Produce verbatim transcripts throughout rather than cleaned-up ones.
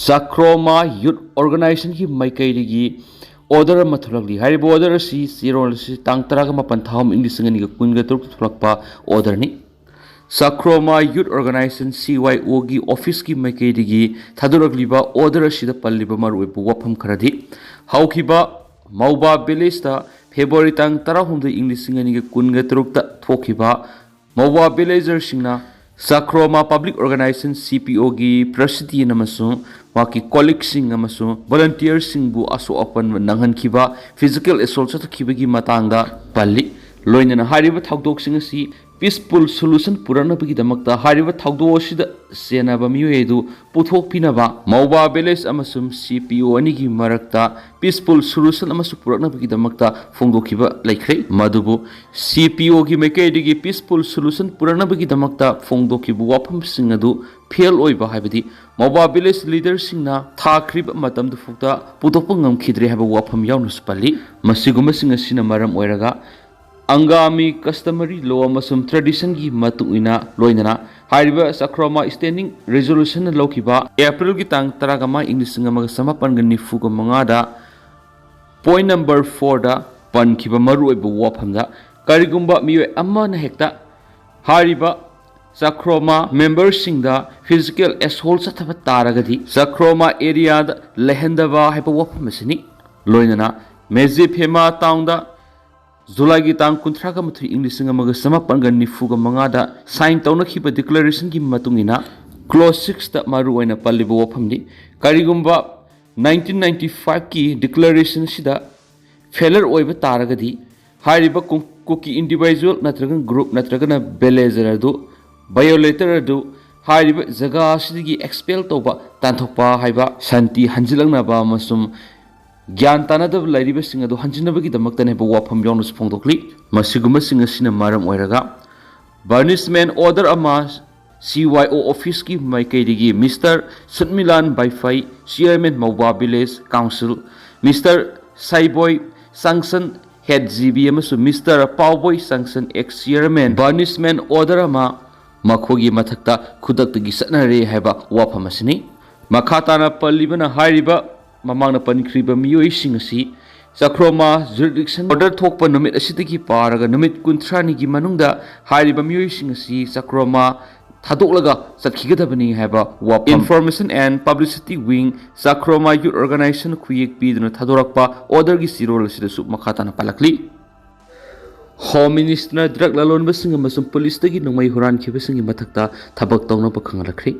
ꯆꯥꯀ꯭ꯔꯣꯃꯥ ꯌꯨꯠ ꯑꯣꯔꯒꯅꯥꯏꯖꯦꯁꯟꯒꯤ ꯃꯥꯏꯀꯩꯗꯒꯤ ꯑꯣꯔꯗꯔ ꯑꯃ ꯊꯣꯛꯂꯛꯂꯤ꯫ ꯍꯥꯏꯔꯤꯕ ꯑꯣꯔꯗꯔ ꯑꯁꯤ ꯆꯦꯔꯣꯜ ꯑꯁꯤ ꯇꯥꯡ ꯇꯔꯥꯒ ꯃꯥꯄꯟ ꯊꯥ ꯑꯍꯨꯝ ꯏꯪ ꯂꯤꯁꯤꯡ ꯑꯅꯤꯒ ꯀꯨꯟꯒ ꯇꯔꯨꯛꯇ ꯊꯣꯛꯂꯛꯄ ꯑꯣꯔꯗꯔꯅꯤ꯫ ꯆꯥꯀ꯭ꯔꯣꯃꯥ ꯌꯨꯠ ꯑꯣꯔꯒꯅꯥꯏꯖꯦꯁꯟ, ꯁꯤ ꯋꯥꯏ ꯑꯣꯒꯤ ꯑꯣꯐꯤꯁꯀꯤ ꯃꯥꯏꯀꯩꯗꯒꯤ ꯊꯥꯗꯣꯔꯛꯂꯤꯕ ꯑꯣꯔꯗꯔ ꯑꯁꯤꯗ ꯄꯜꯂꯤꯕ ꯃꯔꯨꯑꯣꯏꯕ ꯋꯥꯐꯝ ꯈꯔꯗꯤ: ꯍꯧꯈꯤꯕ ꯃꯧꯕꯥ ꯚꯤꯂꯦꯖꯇ ꯐꯦꯕ꯭ꯔꯨꯋꯥꯔꯤ ꯇꯥꯡ ꯇꯔꯥꯍꯨꯝꯗꯣꯏ ꯏꯪ ꯂꯤꯁꯤꯡ ꯑꯅꯤꯒ ꯀꯨꯟꯒ ꯇꯔꯨꯛꯇ ꯊꯣꯛꯈꯤꯕ ꯃꯧꯕꯥ ꯚꯤꯂꯦꯖꯔꯁꯤꯡꯅ ꯆꯥꯀ꯭ꯔꯣꯃꯥ ꯄꯕ꯭ꯂꯤꯛ ꯑꯣꯔꯒꯅꯥꯏꯖꯦꯁꯟ, ꯁꯤ ꯄꯤ ꯑꯣꯒꯤ ꯄ꯭ꯔꯁꯤꯗꯦꯟ ꯑꯃꯁꯨꯡ ꯃꯍꯥꯛꯀꯤ ꯀꯣꯂꯤꯛꯁꯤꯡ ꯑꯃꯁꯨꯡ ꯚꯣꯂꯨꯟꯇꯤꯌꯔꯁꯤꯡꯕꯨ ꯑꯁꯣꯛ ꯑꯄꯟ ꯅꯪꯍꯟꯈꯤꯕ, ꯐꯤꯖꯤꯀꯦꯜ ꯑꯦꯁꯣꯜꯠ ꯆꯠꯊꯈꯤꯕꯒꯤ ꯃꯇꯥꯡꯗ ꯄꯜꯂꯤ꯫ ꯂꯣꯏꯅꯅ ꯍꯥꯏꯔꯤꯕ ꯊꯧꯗꯣꯛꯁꯤꯡ ꯑꯁꯤ ꯄꯤꯁꯐꯨꯜ ꯁꯣꯂꯨꯁꯟ ꯄꯨꯔꯛꯅꯕꯒꯤꯗꯃꯛꯇ ꯍꯥꯏꯔꯤꯕ ꯊꯧꯗꯣꯛ ꯑꯁꯤꯗ ꯆꯦꯟꯅꯕ ꯃꯤꯑꯣꯏ ꯑꯗꯨ ꯄꯨꯊꯣꯛꯄꯤꯅꯕ ꯃꯧꯕꯥ ꯚꯤꯂꯦꯖ ꯑꯃꯁꯨꯡ ꯁꯤ ꯄꯤ ꯑꯣ ꯑꯅꯤꯒꯤ ꯃꯔꯛꯇ ꯄꯤꯁꯐꯨꯜ ꯁꯣꯂꯨꯁꯟ ꯑꯃꯁꯨ ꯄꯨꯔꯛꯅꯕꯒꯤꯗꯃꯛꯇ ꯐꯣꯡꯗꯣꯛꯈꯤꯕ ꯂꯩꯈ꯭ꯔꯦ꯫ ꯃꯗꯨꯕꯨ ꯁꯤ ꯄꯤ ꯑꯣꯒꯤ ꯃꯥꯏꯀꯩꯗꯒꯤ ꯄꯤꯁꯐꯨꯜ ꯁꯣꯂꯨꯁꯟ ꯄꯨꯔꯛꯅꯕꯒꯤꯗꯃꯛꯇ ꯐꯣꯡꯗꯣꯛꯈꯤꯕ ꯋꯥꯐꯝꯁꯤꯡ ꯑꯗꯨ ꯐꯦꯜ ꯑꯣꯏꯕ, ꯍꯥꯏꯕꯗꯤ ꯃꯧꯕꯥ ꯚꯤꯂꯦꯖ ꯂꯤꯗꯔꯁꯤꯡꯅ ꯊꯥꯈ꯭ꯔꯤꯕ ꯃꯇꯝꯗꯨ ꯐꯥꯎꯗ ꯄꯨꯊꯣꯛꯄ ꯉꯝꯈꯤꯗ꯭ꯔꯦ ꯍꯥꯏꯕ ꯋꯥꯐꯝ ꯌꯥꯎꯅꯁꯨ ꯄꯜꯂꯤ꯫ ꯃꯁꯤꯒꯨꯝꯕꯁꯤꯡ ꯑꯁꯤꯅ ꯃꯔꯝ ꯑꯣꯏꯔꯒ ꯑꯪꯒꯥꯃꯤ ꯀꯁꯇꯃꯔꯤ ꯂꯣ ꯑꯃꯁꯨꯡ ꯇ꯭ꯔꯦꯗꯤꯁꯟꯒꯤ ꯃꯇꯨꯡ ꯏꯟꯅ ꯂꯣꯏꯅꯅ ꯍꯥꯏꯔꯤꯕ ꯆꯥꯀ꯭ꯔꯣꯃꯥ ꯁ꯭ꯇꯦꯟꯗꯤꯡ ꯔꯤꯖꯣꯂꯨꯁꯟꯅ ꯂꯧꯈꯤꯕ ꯑꯦꯄ꯭ꯔꯤꯜꯒꯤ ꯇꯥꯡ ꯇꯔꯥꯃꯉꯥ ꯏꯪ ꯂꯤꯁꯤꯡ ꯑꯃꯒ ꯆꯃꯥꯄꯟꯒ ꯅꯤꯐꯨꯒ ꯃꯉꯥꯗ ꯄꯣꯏꯟ ꯅꯝꯕꯔ ꯐꯣꯔꯗ ꯄꯟꯈꯤꯕ ꯃꯔꯨꯑꯣꯏꯕ ꯋꯥꯐꯝꯗ, ꯀꯔꯤꯒꯨꯝꯕ ꯃꯤꯑꯣꯏ ꯑꯃꯅ ꯍꯦꯛꯇ ꯍꯥꯏꯔꯤꯕ ꯆꯥꯀ꯭ꯔꯣꯃꯥ ꯃꯦꯝꯕꯔꯁꯤꯡꯗ ꯐꯤꯖꯤꯀꯦꯜ ꯑꯦꯁꯣꯜꯠ ꯆꯠꯊꯕ ꯇꯥꯔꯒꯗꯤ, ꯆꯥꯀ꯭ꯔꯣꯃꯥ ꯑꯦꯔꯤꯌꯥꯗ ꯂꯩꯍꯟꯗꯕ ꯍꯥꯏꯕ ꯋꯥꯐꯝ ꯑꯁꯤꯅꯤ꯫ ꯂꯣꯏꯅꯅ ꯃꯦꯖꯤꯐꯦꯃꯥ ꯇꯥꯎꯟꯗ ꯖꯨꯂꯥꯏꯒꯤ ꯇꯥꯡ ꯀꯨꯟꯊ꯭ꯔꯥꯒ ꯃꯥꯊꯣꯏ ꯏꯪ ꯂꯤꯁꯤꯡ ꯑꯃꯒ ꯆꯃꯥꯄꯟꯒ ꯅꯤꯐꯨꯒ ꯃꯉꯥꯗ ꯁꯥꯏꯟ ꯇꯧꯅꯈꯤꯕ ꯗꯤꯀ꯭ꯂꯔꯦꯁꯟꯒꯤ ꯃꯇꯨꯡ ꯏꯟꯅ, ꯀ꯭ꯂꯣꯖ ꯁꯤꯛꯁꯇ ꯃꯔꯨꯑꯣꯏꯅ ꯄꯜꯂꯤꯕ ꯋꯥꯐꯝꯗꯤ, ꯀꯔꯤꯒꯨꯝꯕ ꯅꯥꯏꯟꯇꯤꯟ ꯅꯥꯏꯟꯇꯤ ꯐꯥꯏꯚꯀꯤ ꯗꯤꯀ꯭ꯂꯔꯦꯁꯟ ꯑꯁꯤꯗ ꯐꯦꯂꯔ ꯑꯣꯏꯕ ꯇꯥꯔꯒꯗꯤ, ꯍꯥꯏꯔꯤꯕ ꯀꯨ-, ꯀꯨꯀꯤ ꯏꯟꯗꯤꯚꯤꯖꯨꯋꯦꯜ ꯅꯠꯇ꯭ꯔꯒ ꯒ꯭ꯔꯨꯞ ꯅꯠꯇ꯭ꯔꯒꯅ ꯚꯤꯂꯦꯖꯔ ꯑꯗꯨ, ꯚꯥꯏꯑꯣꯂꯦꯇꯔ ꯑꯗꯨ ꯍꯥꯏꯔꯤꯕ ꯖꯒꯥ ꯑꯁꯤꯗꯒꯤ ꯑꯦꯛꯁꯄꯦꯜ ꯇꯧꯕ, ꯇꯥꯟꯊꯣꯛꯄ ꯍꯥꯏꯕ, ꯁꯥꯟꯇꯤ ꯍꯟꯖꯤꯜꯂꯛꯅꯕ ꯑꯃꯁꯨꯡ ꯒ꯭ꯌꯥꯟ ꯇꯥꯅꯗꯕ ꯂꯩꯔꯤꯕꯁꯤꯡ ꯑꯗꯨ ꯍꯟꯖꯤꯟꯅꯕꯒꯤꯗꯃꯛꯇꯅꯤ ꯍꯥꯏꯕ ꯋꯥꯐꯝ ꯌꯥꯎꯅꯁꯨ ꯐꯣꯡꯗꯣꯛꯂꯤ꯫ ꯃꯁꯤꯒꯨꯝꯕꯁꯤꯡ ꯑꯁꯤꯅ ꯃꯔꯝ ꯑꯣꯏꯔꯒ ꯕꯔꯅꯤꯁꯃꯦꯟ ꯑꯣꯔꯗꯔ ꯑꯃ ꯁꯤ ꯋꯥꯏ ꯑꯣ ꯑꯣꯐꯤꯁꯀꯤ ꯃꯥꯏꯀꯩꯗꯒꯤ mister Sutmilan Baiphai, chairman Mauba village council, mister Saiboi Sangsan, head G B, ꯑꯃꯁꯨꯡ mister Paoboi Sangsan, ex chairman, ꯕꯔꯅꯤꯁꯃꯦꯟ ꯑꯣꯔꯗꯔ ꯑꯃ ꯃꯈꯣꯏꯒꯤ ꯃꯊꯛꯇ ꯈꯨꯗꯛꯇꯒꯤ ꯆꯠꯅꯔꯦ ꯍꯥꯏꯕ ꯋꯥꯐꯝ ꯑꯁꯤꯅꯤ꯫ ꯃꯈꯥ ꯇꯥꯅ ꯄꯜꯂꯤꯕꯅ ꯍꯥꯏꯔꯤꯕ ꯃꯃꯥꯡꯗ ꯄꯟꯈ꯭ꯔꯤꯕ ꯃꯤꯑꯣꯏꯁꯤꯡ ꯑꯁꯤ ꯆꯥꯀ꯭ꯔꯣꯃꯥ ꯖꯨꯔꯤꯗꯤꯛꯁꯟ ꯑꯣꯔꯗꯔ ꯊꯣꯛꯄ ꯅꯨꯃꯤꯠ ꯑꯁꯤꯗꯒꯤ ꯄꯥꯔꯒ ꯅꯨꯃꯤꯠ ꯀꯨꯟꯊ꯭ꯔꯥꯅꯤꯒꯤ ꯃꯅꯨꯡꯗ ꯍꯥꯏꯔꯤꯕ ꯃꯤꯑꯣꯏꯁꯤꯡ ꯑꯁꯤ ꯆꯥꯀ꯭ꯔꯣꯃꯥ ꯊꯥꯗꯣꯛꯂꯒ ꯆꯠꯈꯤꯒꯗꯕꯅꯤ ꯍꯥꯏꯕ ꯋꯥꯐꯝ Information and Publicity Wing, ꯆꯥꯀ꯭ꯔꯣꯃꯥ Youth Organization ꯈꯨꯌꯦꯛ ꯄꯤꯗꯨꯅ ꯊꯥꯗꯣꯔꯛꯄ orderꯒꯤ ꯆꯤꯔꯣꯜ ꯑꯁꯤꯗꯁꯨ ꯃꯈꯥ ꯇꯥꯅ ꯄꯥꯜꯂꯛꯂꯤ꯫ Home Ministerꯅ drug ꯂꯂꯣꯟꯕꯁꯤꯡ ꯑꯃꯁꯨꯡ ꯄꯨꯂꯤꯁꯇꯒꯤ ꯅꯣꯡꯃꯩ ꯍꯨꯔꯥꯟꯈꯤꯕꯁꯤꯡꯒꯤ ꯃꯊꯛꯇ ꯊꯕꯛ ꯇꯧꯅꯕ ꯈꯪꯍꯜꯂꯛꯈ꯭ꯔꯦ꯫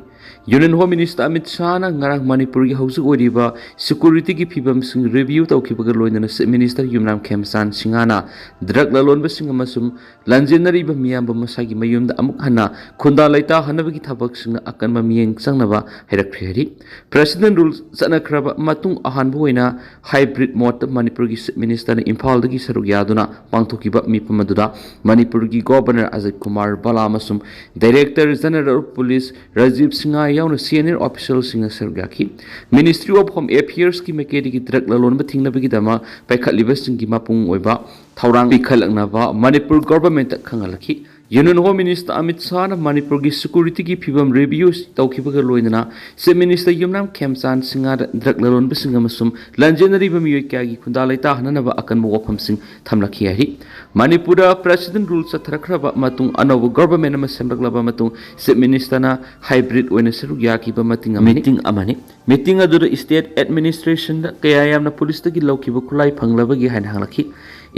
Union Home Minister ꯑꯃꯤꯠ ꯁꯥꯍꯅ ꯉꯔꯥꯡ ꯃꯅꯤꯄꯨꯔꯒꯤ ꯍꯧꯖꯤꯛ ꯑꯣꯏꯔꯤꯕ securityꯒꯤ ꯐꯤꯕꯝꯁꯤꯡ review ꯇꯧꯈꯤꯕꯒ ꯂꯣꯏꯅꯅ Chief Minister ꯌꯨꯝꯅꯥꯝ ꯈꯦꯝꯆꯥꯟ ꯁꯤꯡꯍꯅ drug ꯂꯂꯣꯟꯕꯁꯤꯡ ꯑꯃꯁꯨꯡ ꯂꯥꯟꯖꯦꯟꯅꯔꯤꯕ ꯃꯤꯌꯥꯝꯕꯨ ꯃꯁꯥꯒꯤ ꯃꯌꯨꯝꯗ ꯑꯃꯨꯛ ꯍꯟꯅ ꯈꯨꯟꯗꯥ ꯂꯩꯇꯥꯍꯟꯅꯕꯒꯤ ꯊꯕꯛꯁꯤꯡꯅ ꯑꯀꯟꯕ ꯃꯤꯠꯌꯦꯡ ꯆꯪꯅꯕ ꯍꯥꯏꯔꯛꯈ꯭ꯔꯦ ꯍꯥꯏꯔꯤ꯫ President Rule ꯆꯠꯅꯈ꯭ꯔꯕ ꯃꯇꯨꯡ ꯑꯍꯥꯟꯕ ꯑꯣꯏꯅ hybrid modeꯇ ꯃꯅꯤꯄꯨꯔꯒꯤ Chief Ministerꯅ ꯏꯝꯐꯥꯜꯗꯒꯤ ꯁꯔꯨꯛ ꯌꯥꯗꯨꯅ ꯄꯥꯡꯊꯣꯛꯈꯤꯕ ꯃꯤꯐꯝ ꯑꯗꯨꯗ ꯃꯅꯤꯄꯨꯔꯒꯤ Governor ꯑꯖꯤꯠ ꯀꯨꯃꯥꯔ ꯚꯜꯂꯥ ꯑꯃꯁꯨꯡ Director General Police Rajiv Singh ꯌꯥꯎꯅ senior officialꯁꯤꯡꯅ ꯁꯔꯨꯛ ꯌꯥꯈꯤ꯫ Ministry of Home Affairsꯀꯤ ꯃꯥꯏꯀꯩꯗꯒꯤ drug ꯂꯂꯣꯟꯕ ꯊꯤꯡꯅꯕꯒꯤꯗꯃꯛ ꯄꯥꯏꯈꯠꯂꯤꯕꯁꯤꯡꯒꯤ ꯃꯄꯨꯡ ꯑꯣꯏꯕ ꯊꯧꯔꯥꯡ ꯄꯤꯈꯠꯂꯛꯅꯕ Manipur governmentꯇ ꯈꯪꯍꯜꯂꯛꯈꯤ꯫ Union Home Minister Amit ꯁꯥꯍꯅ ꯃꯅꯤꯄꯨꯔꯒꯤ securityꯒꯤ ꯐꯤꯕꯝ review ꯇꯧꯈꯤꯕꯒ ꯂꯣꯏꯅꯅ Chief Minister ꯌꯨꯝꯅꯥꯝ ꯈꯦꯝꯆꯥꯟ ꯁꯤꯡꯍꯗ drug ꯂꯂꯣꯟꯕꯁꯤꯡ ꯑꯃꯁꯨꯡ ꯂꯥꯟꯖꯦꯟꯅꯔꯤꯕ ꯃꯤꯑꯣꯏ ꯀꯌꯥꯒꯤ ꯈꯨꯟꯗꯥ ꯂꯩꯇꯥꯍꯟꯅꯅꯕ ꯑꯀꯟꯕ ꯋꯥꯐꯝꯁꯤꯡ ꯊꯝꯂꯛꯈꯤ ꯍꯥꯏꯔꯤ꯫ ꯃꯅꯤꯄꯨꯔꯗ President Rule ꯆꯠꯊꯔꯛꯈ꯭ꯔꯕ ꯃꯇꯨꯡ ꯑꯅꯧꯕ government ꯑꯃ ꯁꯦꯝꯂꯛꯂꯕ ꯃꯇꯨꯡ Chief Ministerꯅ hybrid ꯑꯣꯏꯅ ꯁꯔꯨꯛ ꯌꯥꯈꯤꯕ meeting ꯑꯃꯅꯤ꯫ Meeting ꯑꯃꯅꯤ꯫ Meeting ꯑꯗꯨꯗ state administrationꯗ ꯀꯌꯥ ꯌꯥꯝꯅ ꯄꯨꯂꯤꯁꯇꯒꯤ ꯂꯧꯈꯤꯕ ꯈꯨꯠꯂꯥꯏ ꯐꯪꯂꯕꯒꯦ ꯍꯥꯏꯅ ꯍꯪꯂꯛꯈꯤ꯫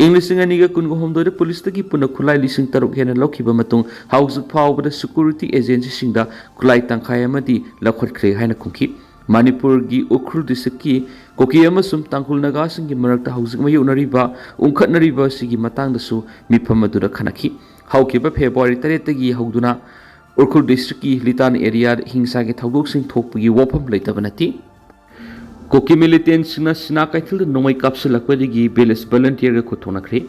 ꯏꯪ ꯂꯤꯁꯤꯡ ꯑꯅꯤꯒ ꯀꯨꯟꯒ ꯍꯨꯝꯗꯣꯏꯗ ꯄꯨꯂꯤꯁꯇꯒꯤ ꯄꯨꯟꯅ ꯈꯨꯠꯂꯥꯏ ꯂꯤꯁꯤꯡ ꯇꯔꯨꯛ ꯍꯦꯟꯅ ꯂꯧꯈꯤꯕ ꯃꯇꯨꯡ ꯍꯧꯖꯤꯛ ꯐꯥꯎꯕꯗ security agencyꯁꯤꯡꯗ ꯈꯨꯠꯂꯥꯏ ꯇꯪꯈꯥꯏ ꯑꯃꯗꯤ ꯂꯧꯈꯠꯈ꯭ꯔꯦ ꯍꯥꯏꯅ ꯈꯨꯝꯈꯤ꯫ ꯃꯅꯤꯄꯨꯔꯒꯤ ꯎꯈ꯭ꯔꯨꯜ districtꯀꯤ ꯀꯨꯀꯤ ꯑꯃꯁꯨꯡ ꯇꯥꯡꯈꯨꯜ ꯅꯥꯒꯥꯁꯤꯡꯒꯤ ꯃꯔꯛꯇ ꯍꯧꯖꯤꯛ ꯃꯥꯌꯣꯛꯅꯔꯤꯕ ꯎꯪꯈꯠꯅꯔꯤꯕ ꯑꯁꯤꯒꯤ ꯃꯇꯥꯡꯗꯁꯨ ꯃꯤꯐꯝ ꯑꯗꯨꯗ ꯈꯟꯅꯈꯤ꯫ ꯍꯧꯈꯤꯕ February ꯇꯔꯦꯠꯇꯒꯤ ꯍꯧꯗꯨꯅ ꯎꯈ꯭ꯔꯨꯜ districtꯀꯤ ꯂꯤꯇꯥꯟ areaꯗ ꯍꯤꯡꯁꯥꯒꯤ ꯊꯧꯗꯣꯛꯁꯤꯡ ꯊꯣꯛꯄꯒꯤ ꯋꯥꯐꯝ ꯂꯩꯇꯕ ꯅꯠꯇꯦ꯫ ꯀꯨꯀꯤ militantꯁꯤꯡꯅ ꯁꯤꯅꯥ ꯀꯩꯊꯦꯜꯗ ꯅꯣꯡꯃꯩ ꯀꯥꯞꯁꯤꯜꯂꯛꯄꯗꯒꯤ village volunteerꯒ ꯈꯨꯠ ꯊꯣꯛꯅꯈ꯭ꯔꯦ꯫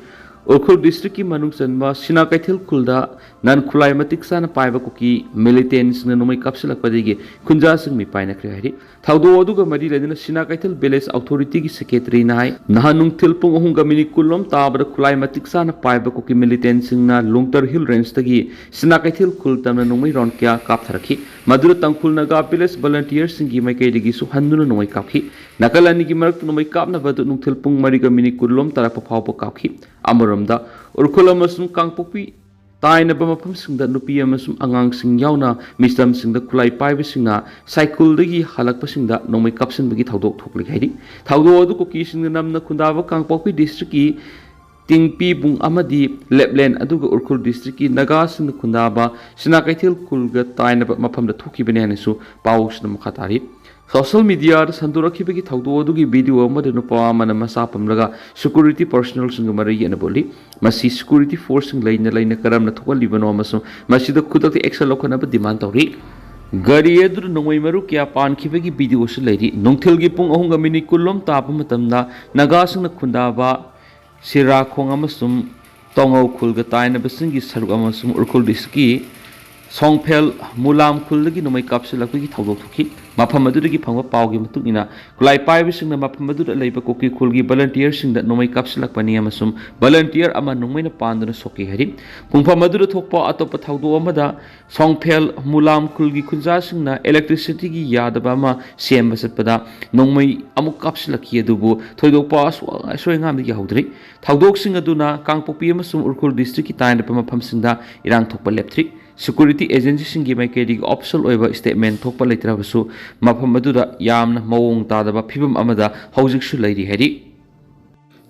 ꯎꯈ꯭ꯔꯨꯜ ꯗꯤꯁꯇ꯭ꯔꯤꯛꯀꯤ ꯃꯅꯨꯡ ꯆꯟꯕ ꯁꯤꯅꯥ ꯀꯩꯊꯦꯜ ꯈꯨꯜꯗ ꯅꯟ ꯈꯨꯠꯂꯥꯏ ꯃꯇꯤꯛ ꯆꯥꯅ ꯄꯥꯏꯕ ꯀꯨꯀꯤ ꯃꯤꯂꯤꯇꯦꯟꯁꯤꯡꯅ ꯅꯣꯡꯃꯩ ꯀꯥꯞꯁꯤꯜꯂꯛꯄꯗꯒꯤ ꯈꯨꯟꯖꯥꯁꯤꯡ ꯃꯤꯄꯥꯏꯅꯈ꯭ꯔꯦ ꯍꯥꯏꯔꯤ꯫ ꯊꯧꯗꯣꯛ ꯑꯗꯨꯒ ꯃꯔꯤ ꯂꯩꯅꯅ ꯁꯤꯅꯥ ꯀꯩꯊꯦꯜ ꯚꯤꯂꯦꯖ ꯑꯣꯊꯣꯔꯤꯇꯤꯒꯤ ꯁꯦꯀ꯭ꯔꯦꯇꯔꯤꯅ ꯍꯥꯏ, ꯅꯍꯥꯟ ꯅꯨꯡꯊꯤꯜ ꯄꯨꯡ ꯑꯍꯨꯝꯒ ꯃꯤꯅꯤꯠ ꯀꯨꯟꯂꯣꯝ ꯇꯥꯕꯗ ꯈꯨꯠꯂꯥꯏ ꯃꯇꯤꯛ ꯆꯥꯅ ꯄꯥꯏꯕ ꯀꯨꯀꯤ ꯃꯤꯂꯤꯇꯦꯟꯁꯤꯡꯅ ꯂꯨꯡꯇꯔ ꯍꯤꯜ ꯔꯦꯟꯖꯇꯒꯤ ꯁꯤꯅꯥ ꯀꯩꯊꯦꯜ ꯈꯨꯜ ꯇꯝꯅ ꯅꯣꯡꯃꯩ ꯔꯥꯎꯟ ꯀꯌꯥ ꯀꯥꯞꯊꯔꯛꯈꯤ꯫ ꯃꯗꯨꯗ ꯇꯥꯡꯈꯨꯜ ꯅꯥꯒꯥ ꯚꯤꯂꯦꯖ ꯚꯣꯂꯟꯇꯤꯌꯔꯁꯤꯡꯒꯤ ꯃꯥꯏꯀꯩꯗꯒꯤꯁꯨ ꯍꯟꯗꯨꯅ ꯅꯣꯡꯃꯩ ꯀꯥꯞꯈꯤ꯫ ꯅꯥꯀꯜ ꯑꯅꯤꯒꯤ ꯃꯔꯛꯇ ꯅꯣꯡꯃꯩ ꯀꯥꯞꯅꯕ ꯑꯗꯨ ꯅꯨꯡꯊꯤꯜ ꯄꯨꯡ ꯃꯔꯤꯒ ꯃꯤꯅꯤꯠ ꯀꯨꯟꯂꯣꯝ ꯇꯥꯔꯛꯄ ꯐꯥꯎꯕ ꯀꯥꯞꯈꯤ꯫ ꯑꯃꯔꯣꯝꯗ, ꯎꯈ꯭ꯔꯨꯜ ꯑꯃꯁꯨꯡ ꯀꯥꯡꯄꯣꯛꯄꯤ ꯇꯥꯏꯅꯕ ꯃꯐꯝꯁꯤꯡꯗ ꯅꯨꯄꯤ ꯑꯃꯁꯨꯡ ꯑꯉꯥꯡꯁꯤꯡ ꯌꯥꯎꯅ ꯃꯤꯆꯝꯁꯤꯡꯗ ꯈꯨꯠꯂꯥꯏ ꯄꯥꯏꯕꯁꯤꯡꯅ ꯁꯥꯏꯀꯨꯜꯗꯒꯤ ꯍꯜꯂꯛꯄꯁꯤꯡꯗ ꯅꯣꯡꯃꯩ ꯀꯥꯞꯁꯤꯟꯕꯒꯤ ꯊꯧꯗꯣꯛ ꯊꯣꯛꯂꯤ ꯍꯥꯏꯔꯤ꯫ ꯊꯧꯗꯣꯛ ꯑꯗꯨ ꯀꯨꯀꯤꯁꯤꯡꯅ ꯅꯝꯅ ꯈꯨꯟꯗꯥꯕ ꯀꯥꯡꯄꯣꯛꯄꯤ ꯗꯤꯁꯇ꯭ꯔꯤꯛꯀꯤ ꯇꯤꯡꯄꯤꯕꯨꯡ ꯑꯃꯗꯤ ꯂꯦꯞꯂꯦꯟ, ꯑꯗꯨꯒ ꯎꯈ꯭ꯔꯨꯜ ꯗꯤꯁꯇ꯭ꯔꯤꯛꯀꯤ ꯅꯥꯒꯥꯁꯤꯡꯅ ꯈꯨꯟꯗꯥꯕ ꯁꯤꯅꯥ ꯀꯩꯊꯦꯜ ꯈꯨꯜꯒ ꯇꯥꯏꯅꯕ ꯃꯐꯝꯗ ꯊꯣꯛꯈꯤꯕꯅꯤ ꯍꯥꯏꯅꯁꯨ ꯄꯥꯎꯁꯤꯅ ꯃꯈꯥ ꯇꯥꯔꯤ꯫ ꯁꯣꯁꯤꯌꯦꯜ ꯃꯤꯗꯤꯌꯥꯗ ꯁꯟꯗꯣꯔꯛꯈꯤꯕꯒꯤ ꯊꯧꯗꯣꯛ ꯑꯗꯨꯒꯤ ꯚꯤꯗꯤꯑꯣ ꯑꯃꯗ ꯅꯨꯄꯥ ꯑꯃꯅ ꯃꯁꯥ ꯄꯝꯂꯒ ꯁꯦꯀ꯭ꯌꯨꯔꯤꯇꯤ ꯄꯔꯁꯣꯅꯦꯜꯁꯤꯡꯒ ꯃꯔꯩ ꯌꯦꯠꯅꯕ ꯎꯠꯂꯤ꯫ ꯃꯁꯤ ꯁꯦꯀ꯭ꯌꯨꯔꯤꯇꯤ ꯐꯣꯔꯁꯁꯤꯡ ꯂꯩꯅ ꯂꯩꯅ ꯀꯔꯝꯅ ꯊꯣꯛꯍꯜꯂꯤꯕꯅꯣ ꯑꯃꯁꯨꯡ ꯃꯁꯤꯗ ꯈꯨꯗꯛꯇ ꯑꯦꯛꯁꯟ ꯂꯧꯈꯠꯅꯕ ꯗꯤꯃꯥꯟ ꯇꯧꯔꯤ꯫ ꯒꯥꯔꯤ ꯑꯗꯨꯗ ꯅꯣꯡꯃꯩ ꯃꯔꯨ ꯀꯌꯥ ꯄꯥꯟꯈꯤꯕꯒꯤ ꯚꯤꯗꯤꯑꯣꯁꯨ ꯂꯩꯔꯤ꯫ ꯅꯨꯡꯊꯤꯜꯒꯤ ꯄꯨꯡ ꯑꯍꯨꯝꯒ ꯃꯤꯅꯤꯠ ꯀꯨꯟꯂꯣꯝ ꯇꯥꯕ ꯃꯇꯝꯗ ꯅꯥꯒꯥꯁꯤꯡꯅ ꯈꯨꯟꯗꯥꯕ ꯁꯤꯔꯥꯈꯣꯡ ꯑꯃꯁꯨꯡ ꯇꯣꯉꯧ ꯈꯨꯜꯒ ꯇꯥꯏꯅꯕꯁꯤꯡꯒꯤ ꯁꯔꯨꯛ ꯑꯃꯁꯨꯡ ꯎꯈ꯭ꯔꯨꯜ ꯗꯤꯁꯇ꯭ꯔꯤꯛꯀꯤ ꯁꯣꯡꯐꯦꯜ ꯃꯨꯂꯥꯝ ꯈꯨꯜꯗꯒꯤ ꯅꯣꯡꯃꯩ ꯀꯥꯞꯁꯤꯜꯂꯛꯄꯒꯤ ꯊꯧꯗꯣꯛ ꯊꯣꯛꯈꯤ꯫ ꯃꯐꯝ ꯑꯗꯨꯗꯒꯤ ꯐꯪꯕ ꯄꯥꯎꯒꯤ ꯃꯇꯨꯡ ꯏꯟꯅ, ꯈꯨꯠꯂꯥꯏ ꯄꯥꯏꯕꯁꯤꯡꯅ ꯃꯐꯝ ꯑꯗꯨꯗ ꯂꯩꯕ ꯀꯨꯀꯤ ꯈꯨꯜꯒꯤ ꯚꯣꯂꯟꯇꯤꯌꯔꯁꯤꯡꯗ ꯅꯣꯡꯃꯩ ꯀꯥꯞꯁꯤꯜꯂꯛꯄꯅꯤ ꯑꯃꯁꯨꯡ ꯚꯣꯂꯟꯇꯤꯌꯔ ꯑꯃ ꯅꯣꯡꯃꯩꯅ ꯄꯥꯟꯗꯨꯅ ꯁꯣꯛꯈꯤ ꯍꯥꯏꯔꯤ꯫ ꯄꯨꯡꯐꯝ ꯑꯗꯨꯗ ꯊꯣꯛꯄ ꯑꯇꯣꯞꯄ ꯊꯧꯗꯣꯛ ꯑꯃꯗ, ꯁꯣꯡꯐꯦꯜ ꯃꯨꯂꯥꯝ ꯈꯨꯜꯒꯤ ꯈꯨꯟꯖꯥꯁꯤꯡꯅ ꯏꯂꯦꯛꯇ꯭ꯔꯤꯁꯤꯇꯤꯒꯤ ꯌꯥꯗꯕ ꯑꯃ ꯁꯦꯝꯕ ꯆꯠꯄꯗ ꯅꯣꯡꯃꯩ ꯑꯃꯨꯛ ꯀꯥꯞꯁꯤꯜꯂꯛꯈꯤ, ꯑꯗꯨꯕꯨ ꯊꯣꯏꯗꯣꯛꯄ ꯑꯁꯣꯏ-, ꯑꯁꯣꯏ ꯑꯉꯥꯝꯗꯤ ꯌꯥꯍꯧꯗ꯭ꯔꯤ꯫ ꯊꯧꯗꯣꯛꯁꯤꯡ ꯑꯗꯨꯅ ꯀꯥꯡꯄꯣꯛꯄꯤ ꯑꯃꯁꯨꯡ ꯎꯈ꯭ꯔꯨꯜ ꯗꯤꯁꯇ꯭ꯔꯤꯛꯀꯤ ꯇꯥꯏꯅꯕ ꯃꯐꯝꯁꯤꯡꯗ ꯏꯔꯥꯡ ꯊꯣꯛꯄ ꯂꯦꯞꯇ꯭ꯔꯤ꯫ ꯁꯦꯀ꯭ꯌꯨꯔꯤꯇꯤ ꯑꯦꯖꯦꯟꯁꯤꯁꯤꯡꯒꯤ ꯃꯥꯏꯀꯩꯗꯒꯤ ꯑꯣꯐꯤꯁꯤꯌꯦꯜ ꯑꯣꯏꯕ ꯁ꯭ꯇꯦꯠꯃꯦꯟ ꯊꯣꯛꯄ ꯂꯩꯇ꯭ꯔꯕꯁꯨ, ꯃꯐꯝ ꯑꯗꯨꯗ ꯌꯥꯝꯅ ꯃꯑꯣꯡ ꯇꯥꯗꯕ ꯐꯤꯕꯝ ꯑꯃꯗ ꯍꯧꯖꯤꯛꯁꯨ ꯂꯩꯔꯤ ꯍꯥꯏꯔꯤ꯫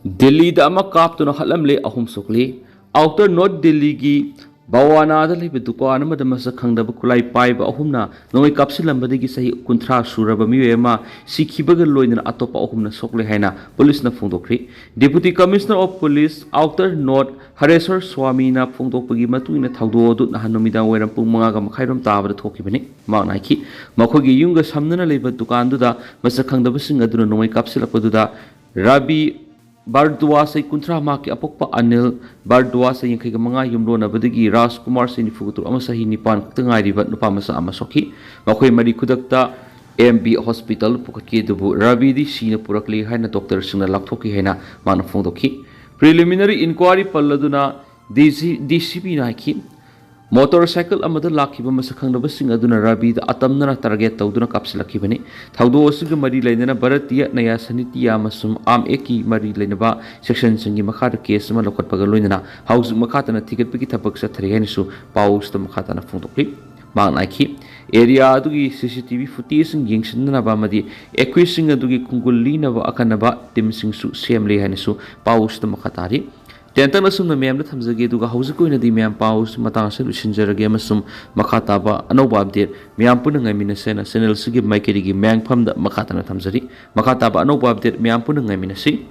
ꯗꯤꯜꯂꯤꯗ ꯑꯃ ꯀꯥꯞꯇꯨꯅ ꯍꯥꯠꯂꯝꯂꯦ, ꯑꯍꯨꯝ ꯁꯣꯛꯂꯤ꯫ ꯑꯥꯎꯇꯔ ꯅꯣꯔꯠ ꯗꯤꯜꯂꯤꯒꯤ ꯕꯋꯥꯅꯥꯗ ꯂꯩꯕ ꯗꯨꯀꯥꯟ ꯑꯃꯗ ꯃꯁꯛ ꯈꯪꯗꯕ ꯈꯨꯠꯂꯥꯏ ꯄꯥꯏꯕ ꯑꯍꯨꯝꯅ ꯅꯣꯡꯃꯩ ꯀꯥꯞꯁꯤꯜꯂꯝꯕꯗꯒꯤ ꯆꯍꯤ ꯀꯨꯟꯊ꯭ꯔꯥ ꯁꯨꯔꯕ ꯃꯤꯑꯣꯏ ꯑꯃ ꯁꯤꯈꯤꯕꯒ ꯂꯣꯏꯅꯅ ꯑꯇꯣꯞꯄ ꯑꯍꯨꯝꯅ ꯁꯣꯛꯂꯦ ꯍꯥꯏꯅ ꯄꯨꯂꯤꯁꯅ ꯐꯣꯡꯗꯣꯛꯈ꯭ꯔꯤ꯫ Deputy commissioner of police outer north Hareshwar ꯁ꯭ꯋꯥꯃꯤꯅ ꯐꯣꯡꯗꯣꯛꯄꯒꯤ ꯃꯇꯨꯡ ꯏꯟꯅ, ꯊꯧꯗꯣꯛ ꯑꯗꯨ ꯅꯍꯥꯟ ꯅꯨꯃꯤꯗꯥꯡ ꯋꯥꯏꯔꯝ ꯄꯨꯡ ꯃꯉꯥꯒ ꯃꯈꯥꯏꯔꯣꯝ ꯇꯥꯕꯗ ꯊꯣꯛꯈꯤꯕꯅꯤ꯫ ꯃꯍꯥꯛꯅ ꯍꯥꯏꯈꯤ, ꯃꯈꯣꯏꯒꯤ ꯌꯨꯝꯒ ꯁꯝꯅꯅ ꯂꯩꯕ ꯗꯨꯀꯥꯟꯗꯨꯗ ꯃꯁꯛ ꯈꯪꯗꯕꯁꯤꯡ ꯑꯗꯨꯅ ꯅꯣꯡꯃꯩ ꯀꯥꯞꯁꯤꯜꯂꯛꯄꯗꯨꯗ ꯔꯥꯕꯤ ꯚꯥꯔꯗ꯭ꯋꯥꯖ, ꯆꯍꯤ ꯀꯨꯟꯊ꯭ꯔꯥ ꯃꯍꯥꯛꯀꯤ ꯑꯄꯣꯛꯄ ꯑꯅꯤꯜ ꯚꯥꯔꯗ꯭ꯋꯥꯖ, ꯆꯍꯤ ꯌꯥꯡꯈꯩꯒ ꯃꯉꯥ ꯌꯨꯝꯂꯣꯟꯅꯕꯗꯒꯤ ꯔꯥꯖꯀꯨꯃꯥꯔ, ꯆꯍꯤ ꯅꯤꯐꯨꯒ ꯇꯔꯨꯛ ꯑꯃ ꯆꯍꯤ ꯅꯤꯄꯥꯟ ꯈꯛꯇ ꯉꯥꯏꯔꯤꯕ ꯅꯨꯄꯥ ꯃꯆꯥ ꯑꯃ ꯁꯣꯛꯈꯤ꯫ ꯃꯈꯣꯏ ꯃꯔꯤ ꯈꯨꯗꯛꯇ ꯑꯦꯝ ꯕꯤ ꯍꯣꯁꯄꯤꯇꯥꯜ ꯄꯨꯈꯠꯈꯤ, ꯑꯗꯨꯕꯨ ꯔꯕꯤꯗꯤ ꯁꯤꯅ ꯄꯨꯔꯛꯂꯤ ꯍꯥꯏꯅ ꯗꯣꯛꯇꯔꯁꯤꯡꯅ ꯂꯥꯎꯊꯣꯛꯈꯤ ꯍꯥꯏꯅ ꯃꯥꯅ ꯐꯣꯡꯗꯣꯛꯈꯤ꯫ ꯄ꯭ꯔꯤꯂꯤꯃꯤꯅꯔꯤ ꯏꯟꯀ꯭ꯋꯥꯏꯔꯤ ꯄꯜꯂꯗꯨꯅ ꯗꯤ ꯁꯤ, ꯗꯤ ꯁꯤ ꯄꯤꯅ ꯍꯥꯏꯈꯤ, ꯃꯣꯇꯣꯔ ꯁꯥꯏꯀꯜ ꯑꯃꯗ ꯂꯥꯛꯈꯤꯕ ꯃꯁꯛ ꯈꯪꯗꯕꯁꯤꯡ ꯑꯗꯨꯅ ꯔꯕꯤꯗ ꯑꯇꯝꯅꯅ ꯇꯥꯔꯒꯦꯠ ꯇꯧꯗꯨꯅ ꯀꯥꯞꯁꯤꯜꯂꯛꯈꯤꯕꯅꯤ꯫ ꯊꯧꯗꯣꯛ ꯑꯁꯤꯒ ꯃꯔꯤ ꯂꯩꯅꯅ ꯚꯥꯔꯇꯤꯌ ꯅ꯭ꯌꯥꯌ ꯁꯥꯍꯤꯇ꯭ꯌ ꯑꯃꯁꯨꯡ ꯑꯥꯝ ꯑꯦꯛꯀꯤ ꯃꯔꯤ ꯂꯩꯅꯕ ꯁꯦꯛꯁꯟꯁꯤꯡꯒꯤ ꯃꯈꯥꯗ ꯀꯦꯁ ꯑꯃ ꯂꯧꯈꯠꯄꯒ ꯂꯣꯏꯅꯅ ꯍꯧꯖꯤꯛ ꯃꯈꯥ ꯇꯥꯅ ꯊꯤꯒꯠꯄꯒꯤ ꯊꯕꯛ ꯆꯠꯊꯔꯤ ꯍꯥꯏꯅꯁꯨ ꯄꯥꯎ ꯑꯁꯤꯗ ꯃꯈꯥ ꯇꯥꯅ ꯐꯣꯡꯗꯣꯛꯂꯤ꯫ ꯃꯍꯥꯛꯅ ꯍꯥꯏꯈꯤ, ꯑꯦꯔꯤꯌꯥ ꯑꯗꯨꯒꯤ ꯁꯤ ꯁꯤ ꯇꯤ ꯚꯤ ꯐꯨꯇꯦꯖꯁꯤꯡ ꯌꯦꯡꯁꯤꯟꯅꯅꯕ ꯑꯃꯗꯤ ꯑꯦꯀ꯭ꯌꯨꯁꯁꯤꯡ ꯑꯗꯨꯒꯤ ꯈꯣꯡꯒꯨꯜ ꯂꯤꯅꯕ ꯑꯀꯟꯅꯕ ꯇꯤꯝꯁꯤꯡꯁꯨ ꯁꯦꯝꯂꯦ ꯍꯥꯏꯅꯁꯨ ꯄꯥꯎ ꯑꯁꯤꯗ ꯃꯈꯥ ꯇꯥꯔꯤ꯫ ꯇꯦꯟꯇꯛꯅ ꯑꯁꯨꯝꯅ ꯃꯌꯥꯝꯗ ꯊꯝꯖꯒꯦ, ꯑꯗꯨꯒ ꯍꯧꯖꯤꯛꯀꯤ ꯑꯣꯏꯅꯗꯤ ꯃꯌꯥꯝ ꯄꯥꯎ ꯑꯁꯤ ꯃꯇꯥꯡ ꯑꯁꯤꯗ ꯂꯣꯏꯁꯤꯟꯖꯔꯒꯦ ꯑꯃꯁꯨꯡ ꯃꯈꯥ ꯇꯥꯕ ꯑꯅꯧꯕ ꯑꯞꯗꯦꯠ ꯃꯌꯥꯝ ꯄꯨꯟꯅ ꯉꯥꯏꯃꯤꯟꯅꯁꯦꯅ ꯆꯦꯅꯦꯜꯁꯤꯒꯤ ꯃꯥꯏꯀꯩꯗꯒꯤ ꯃꯌꯥꯝꯐꯝꯗ ꯃꯈꯥ ꯇꯥꯅ ꯊꯝꯖꯔꯤ꯫ ꯃꯈꯥ ꯇꯥꯕ ꯑꯅꯧꯕ ꯑꯞꯗꯦꯠ ꯃꯌꯥꯝ ꯄꯨꯟꯅ ꯉꯥꯏꯃꯤꯟꯅꯁꯤ꯫